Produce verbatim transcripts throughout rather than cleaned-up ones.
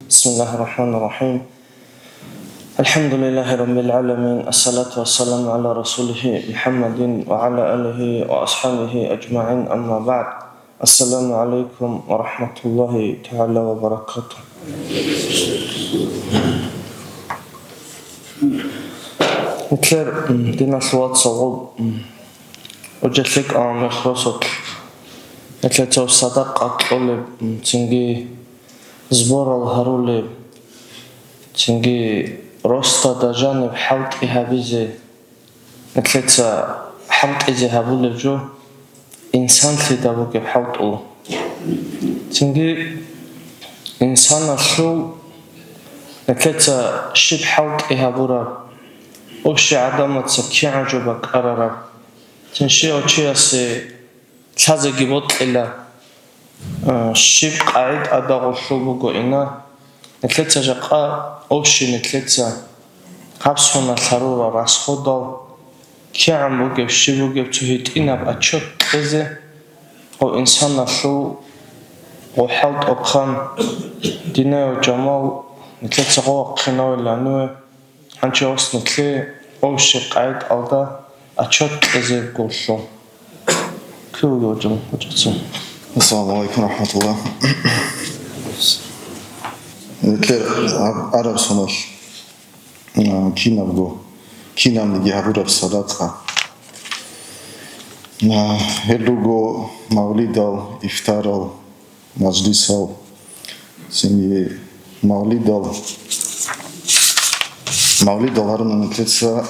بسم الله الرحمن الرحيم. الحمد لله رب العالمين. الصلاة والسلام على رسوله محمد وعلى آله وأصحابه أجمعين. أما بعد. السلام عليكم ورحمة الله تعالى وبركاته. Нилъер, м, диналъул вацал, м, учӀа лъикӀал мехалъ росулъ нилъеца садакъа кьолеб, м, цинги сборал гьарулеб, цинги росдада жаниб хӀалтӀи гьабизе, нилъеца хӀалтӀизе гьабулеб жо инсанлъида бугеб хӀалтӀул. Цинги инсаналъул нилъеца щиб хӀалтӀи гьабураб, общий гӀадамаца кигӀан жо бакӀарараб, цин щивав чиясе лъазеги бокьила, а, щиб къагӀида тӀадагъуллъул буго ина, нилъеца жакъа общий нилъеца гьаб соналъ гьарурал расходал, кигӀан бугеб, щиб бугеб цо гьитӀинаб отчет кьезе, гъо инсаналъул гъо хӀалтӀухъан, динав жамал нилъеца гъо вахъинавилануе, гьанчи ос нилъе общий къагӀидалда отчет кьезе гуллъу. Кивги вачӀун, вачӀацин. Ассаламу алейкум ва рахматуллах. Нилъер араб соналъ, а, кинабго, кинабниги гьабураб садакъа. А, гьел руго мавлидал, ифтарал, мажлисал, цинги мавлидал, мавлидал гьаруна нилъеца,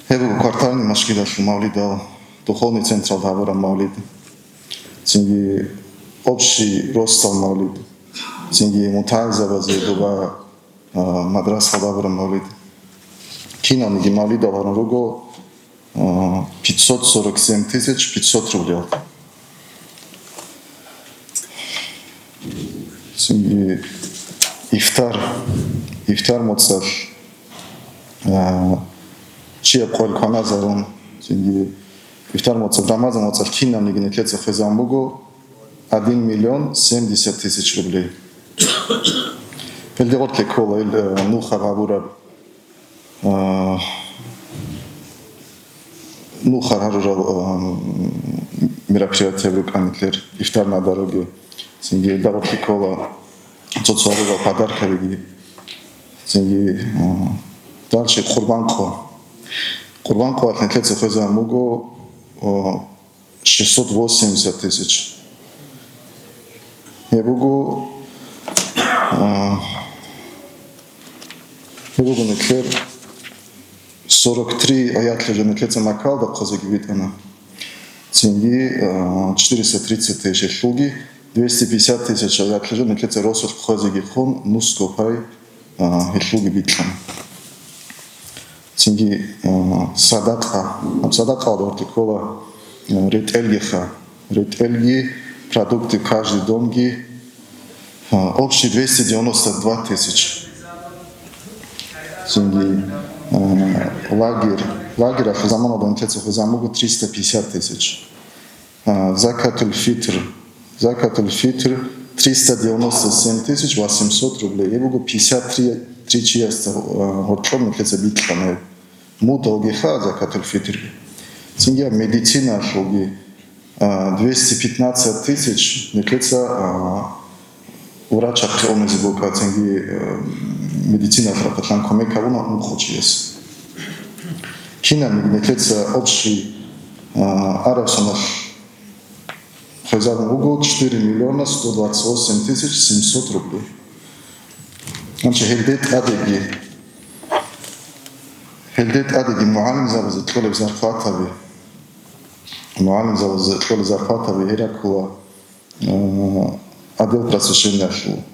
гьеб буго квартальный машгидалъул мавлидал, духовный централда гьабураб мавлид, цинги общий росдал мавлид, цинги мутагӀилзабазе доба, а, мадрасалда гьабураб мавлид. Кинабниги мавлидал гьарун руго, а, пятьсот сорок семь тысяч пятьсот рубль. Цинги ифтар, ифтар моцӀалъ, а, чияр къоялъ кваназарун, цинги ифтар моцӀалъ, рамазан моцӀалъ кинабниги нилъеца хвезабун буго один миллион семьдесят тысяч рублей. Гьелде гъорлъе ккола ил, э, нухаб гьабураб, э, нухал гьарурал, э, мероприятияб рукӀана нилъер, ифтар на дороге. Цинги гьелда гъорлъе ккола цо-цо гьарурал подаркабиги. Цинги, э, дальше Къурбанкъо. Къурбанкъоялъ нилъеца хвезабун буго, э, шестьсот восемьдесят тысяч. Гьеб буго, а, гьеб буго нилъер сорок три аяталъе жо нилъеца Маккаялда хъвазеги битӀана. Цинги, а, четыреста тридцать тысяч гьелъулги, двести пятьдесят тысяч аяталъе жо нилъеца росулъ хъвазеги хъун, нусго пай, а, гьелъулги битӀана. Цинги, а, садакъа. Гьаб садакъаялда гъорлъе ккола, а, ретӀелгиха. РетӀелги, продукты в каждый домги, а, общий двести девяносто два тысяч. Цинги, а, лагерь. Лагералъул заманалда нилъеца хвезабун буго триста пятьдесят тысяч. А, закатуль-фитр. Закатуль-фитр триста девяносто семь тысяч восемьсот рублей. Гьеб буго пятьдесят три, три чиясда, а, гьоркьоб нилъеца битӀана гьеб. Мудалгиха закатуль-фитрги. Цинги гьаб медициналъулги, а, двести пятнадцать тысяч нилъеца, а, врачахъе унезе букӀа, цинги, э, медициналъ рахъалъан кумек гьабуна ункъо чияс. Кинабниги нилъеца общий, а, араб соналъ хвезабун буго четыре миллиона сто двадцать восемь тысяч семьсот рублей. Гьанже гьелде тӀадеги, гьелде тӀадеги мугӀалимзабазе кьолеб зарплатаби, мугӀалимзабазе кьолеб зарплатаби гьеракула, а, отдел просвещениялъул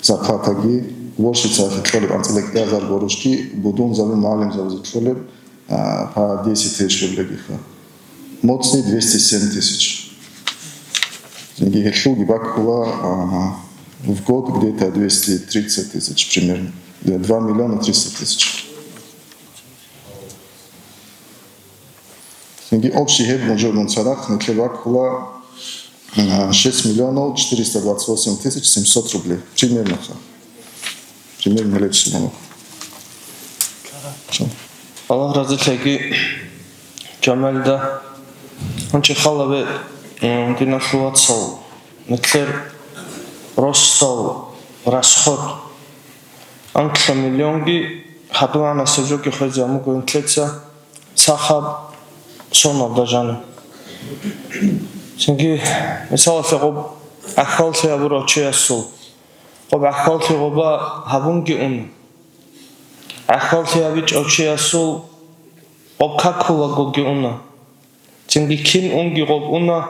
зарплатаги, уборщицаялъе кьолеб анцӀила кӀиазарго ручки, будунзаби мугӀалимзабазе кьолеб, а, по десять тысяч рублегиха. МоцӀи двести семь тысяч. Цинги гьелъулги баккула, а, в год где-то двести тридцать тысяч примерно. Э, два миллиона триста тысяч. Цинги общий гьеб мужугун цадахъ нилъер баккула А, шесть миллионов четыреста двадцать восемь тысяч семьсот рублей. Примерно. Примерно лечится. Аллагь разилъаги Жамалда. Гьанчи халабе, м, диналъул вацал, нилъер ростал расход анкьа миллионги гьабугӀанасеб жоги хвезе амуго нилъеца сахаб соналда жаниб. Цинги, мисалалъе, гъоб гӀахьаллъи гьабурав чиясул гъоб гӀахьаллъи гъоба гьабунги уна. ГӀахьаллъи гьабичӀав чиясул гъоб какулагоги уна. Цинги кин унги гъоб уна,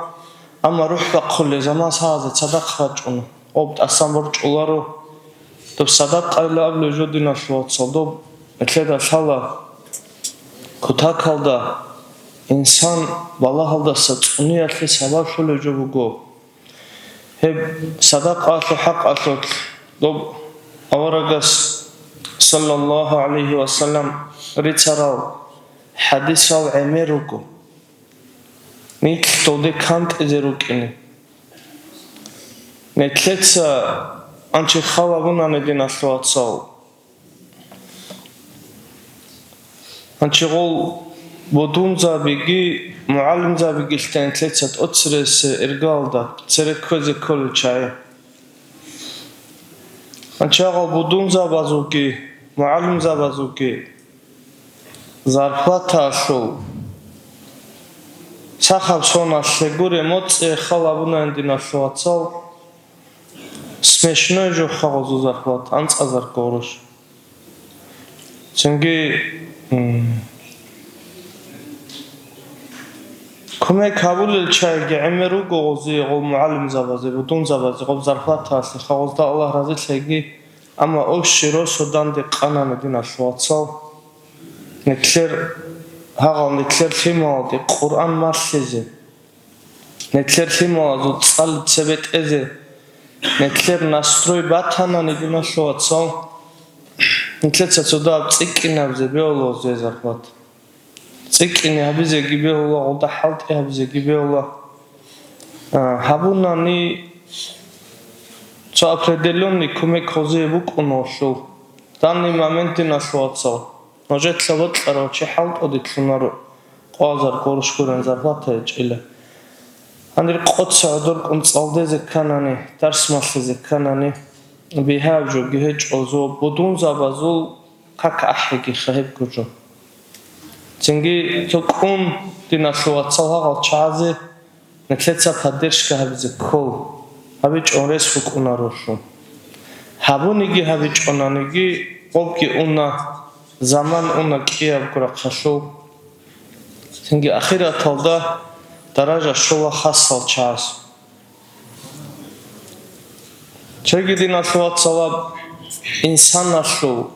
амма рухӀ бахъулел заман сагъазе цадахъ рачӀуна. Гъоб тӀасан борчӀуларо. Доб садакъайилан абулеб жо, диналъул вацал, доб нилъеда лъала кутакалда инсан балагьалдаса цӀуниялъе сабаблъулеб жо буго. Гьеб садакъаялъул хӀакъалъулъ доб аварагас, саллаллагьу гӀалайгьи ва саллам, рицарал хӀадисал гӀемер руго. Нилъ долде кантӀизе рукӀине. Нилъеца анчи халабунани, диналъул вацал. Анчи гъол будунзабиги мугӀалимзабиги лъен нилъеца тӀоцересеб иргалда цере кквезе кколел чагӀи. Анчагъал будунзабазулги мугӀалимзабазулги зарплатаялъул сахаб соналъе гуре моцӀи халабунани, диналъул вацал, смешной жо хагъузул зарплата, анцӀазар гъурущ. Цинги, м, кумек гьабулел чагӀиги гӀемер руго гъозие, гъол мугӀалимзабазе, будунзабазе, гъоб зарплатаялъе хагъузда Аллагь разилъаги, амма общий росу данде къанани, диналъул вацал. Нилъер гьагъал, нилъер лъималазде Къуръан малъизе, нилъер лъималазул цӀалиб цебетӀезе, нилъер настрой батанани, диналъул вацал, нилъеца цо дагьаб цӀикӀкӀинабизе бегьула гъозие зарплата. ЦӀикӀкӀине гьабизеги бегьула, гъолда хӀалтӀи гьабизеги бегьула. А, гьабунани цо определённый кумек гъозие букӀуна гъолъул. В данный момент, диналъул вацал, нужеца бокьарав чи хӀалтӀуде лъунаро, къвазар гъурущ гурин зарплата гьечӀила. Гьанир къоца гӀодоркӀун цӀалдезе кканани, дарс малъизе кканани, бигьаяб жоги гьечӀо, зо будунзабазул как ахӀигиха гьеб гужо. Цинги цо кӀун, диналъул вацал, гьагъал чагӀазе нилъеца поддержка гьабизе ккол, гьабичӀон рес букӀунаролъун. Гьабуниги гьабичӀонаниги, къобги уна, заман уна кӀиябго рахъалъул. Цинги ахираталда даража щола хасал чагӀаз. Цоги, диналъул вацал, инсаналъул,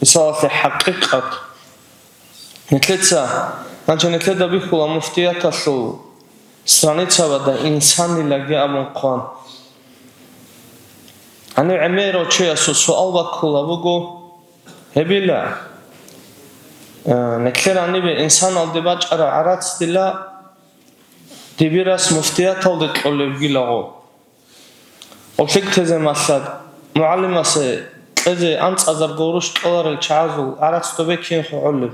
мисалалъе, хӀакъикъат. Нилъеца, гьанча нилъеда бихьула муфтияталъул страницабада инсанилаги абун хъван. Гьанив гӀемерав чиясул суал баккула буго, гьебила, э, нилъер гьанибе инсаналде бачӀараб гӀарацдила дибирас муфтияталде кьолебгилаго. Гъоблъи тезе малъад, мугӀалимасе кьезе анцӀазарго гъурущ кьоларел чагӀазул гӀарац добе кин хъугӀулеб?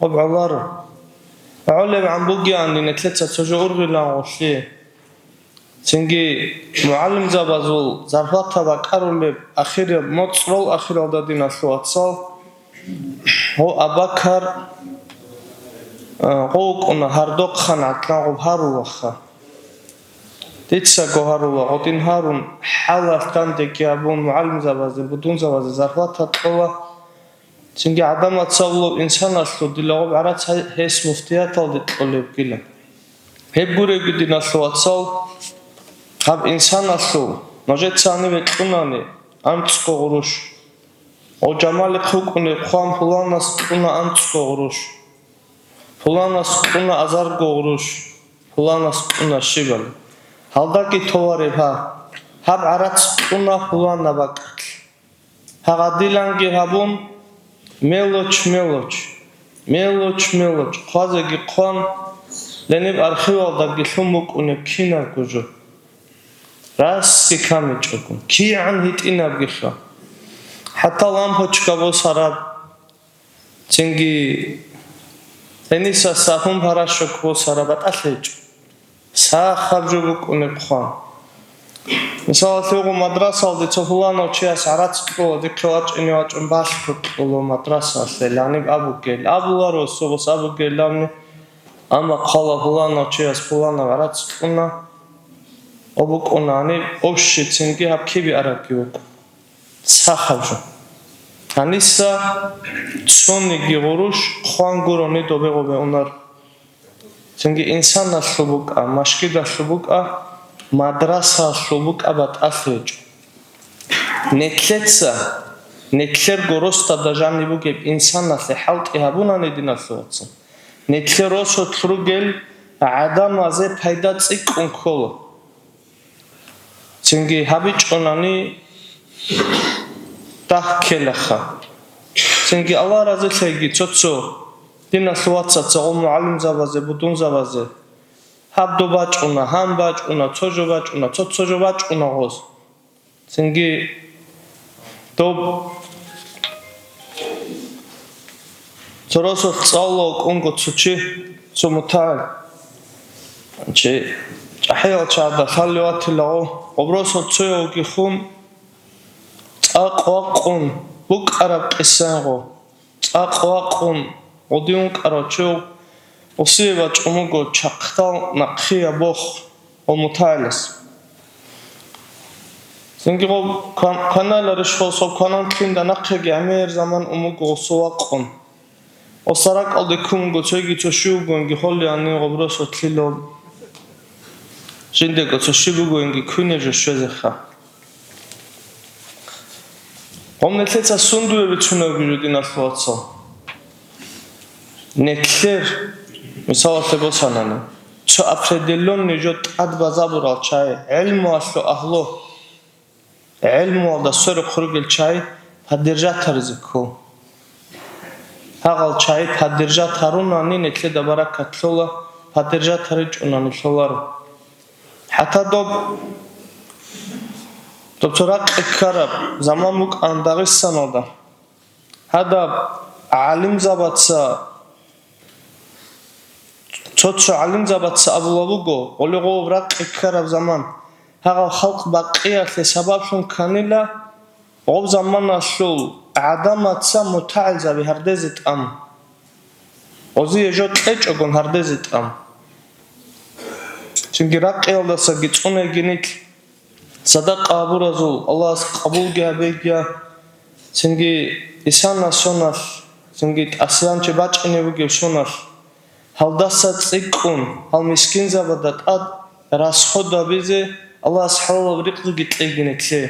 Гъоб гӀоларо. ГӀолебгӀан бугеанни нилъеца цо жо ургъилан гъолъие. Цинги мугӀалимзабазул зарплата бакӀарулеб ахираб моцӀрол ахиралда, диналъул вацал, гьо Абакар, а, гъо вукӀуна гьардохъан гӀадлан гъоб гьарулаха. Дицаго гьарула, гъодин гьарун, хӀалалъ дандеги абун, мугӀалимзабазе, будунзабазе зарплата кьола. Цинги гӀадамаца абулеб, инсаналъул дила гъоб гӀарац гьес муфтияталде кьолебгила. Гьеб гуребги, диналъул вацал, гьаб инсаналъул нужеца гьанибе кьунани анцӀго гъурущ. Гъо Жамалихъ вукӀунеб хъван пуланас кьуна анцӀго гъурущ. Пуланас кьуна азарго гъурущ, пуланас кьуна щибали. Гьалдаги товареб гьа, гьаб гӀарац кьуна пуланаб бакӀалъ. Гьагъадиланги гьабун, мелочь, мелочь, мелочь, мелочь, хъвазеги хъван, гьениб архивалдаги лъун букӀунеб кинабго жо. Расги камичӀого, кигӀан гьитӀинабгилъа. ХӀатта лампочка босараб, цинги гьениса сабун-порошок босараб батӀалъи гьечӀо. Сахаб жо букӀунеб хъван. Мисалалъе, гъо мадрасалде цо пуланав чияс гӀарац кьола, дихъе вачӀине вачӀун балъго кьола мадрасалъе, гьаниб абугел, абуларо, цогъас абугел абни, амма хъвала пуланав чияс пуланав гӀарац кьуна, обукӀуна гьаниб, общий цинги гьаб кибе арабги вукӀун. Сахаб жо. Гьаниса цониги гъурущ хъван гурони добе-гъобе унар. Цинги инсаналъул букӀа, машгидалъул букӀа, мадрасалъул букӀа батӀалъи гьечӀо. Нилъеца, нилъерго росдада жаниб бугеб инсаналъе хӀалтӀи гьабунани, диналъул вацал, нилъер росулъ ругел гӀадамазе пайда цӀикӀкӀун ккола. Цинги гьабичӀунани дагь ккелаха. Цинги Аллагь разилъайги цо-цо диналъул вацаца гъо мугӀалимзабазе, будунзабазе, гьаб доб бачӀуна, гьан бачӀуна, цо жо бачӀуна, цо-цо жо бачӀуна гъос. Цинги доб цо росулъ цӀалула вукӀунго цо чи, цо мутагӀил чи, чӀахӀиял чагӀазда лъалев ватилаго, гъоб росулъ цоявги хун, цӀакъ вакъун букӀараб къисайгъо, цӀакъ вакъун гъодив ункъарав чи осие бачӀун буго чахъдал нахъеяб бох ва мутагӀилас. Цинги гъо кван-, кванайла рещтӀел соб кванан лъимда нахъеги гӀемер заман ун буго осо вакъун. Оса ракӀалде ккун буго цоги цо щив вугониги холеяни гъоб росулъ лъилав. Жиндего цо щиб бугониги квине жо щвезеха. Гъом нилъеца сундуе бицунебги жо, диналъул вацал. Нилъер, мисалалъе босанани, цо определённый жо тӀад базабурал чагӀи, гӀелмуялъул агьлу, гӀелмуялда сверухъ ругел чагӀи поддержатаризе ккол. Гьагъал чагӀи поддержат гьарунани нилъеда баракат лъола, поддержат гьаричӀунани лъоларо. ХӀатта доб, доб цо ракъи ккараб заман букӀан Дагъистаналда. Гьадаб гӀалимзабаца, цо-цо гӀалимзабаца абула буго, гъоле гъов ракъи ккараб заман, гьагъал халкъ бакъиялъе сабаблъун кканила, гъоб заманалъул гӀадамаца мутагӀилзаби гьардезе тӀам. Гъозие жо кьечӀогун гьардезе тӀам. Цинги ракъиялдасаги цӀунейги нилъ садакъа гьабуразул Аллагьас къабулги гьабейги, цинги исана соналъ, цинги тӀасиянчи бачӀине бугеб соналъ, гьалдаса цӀикӀкӀун, гьал мискинзабада тӀад расход гьабизе Аллагьас хӀалалаб ризкъиги кьейги нилъее.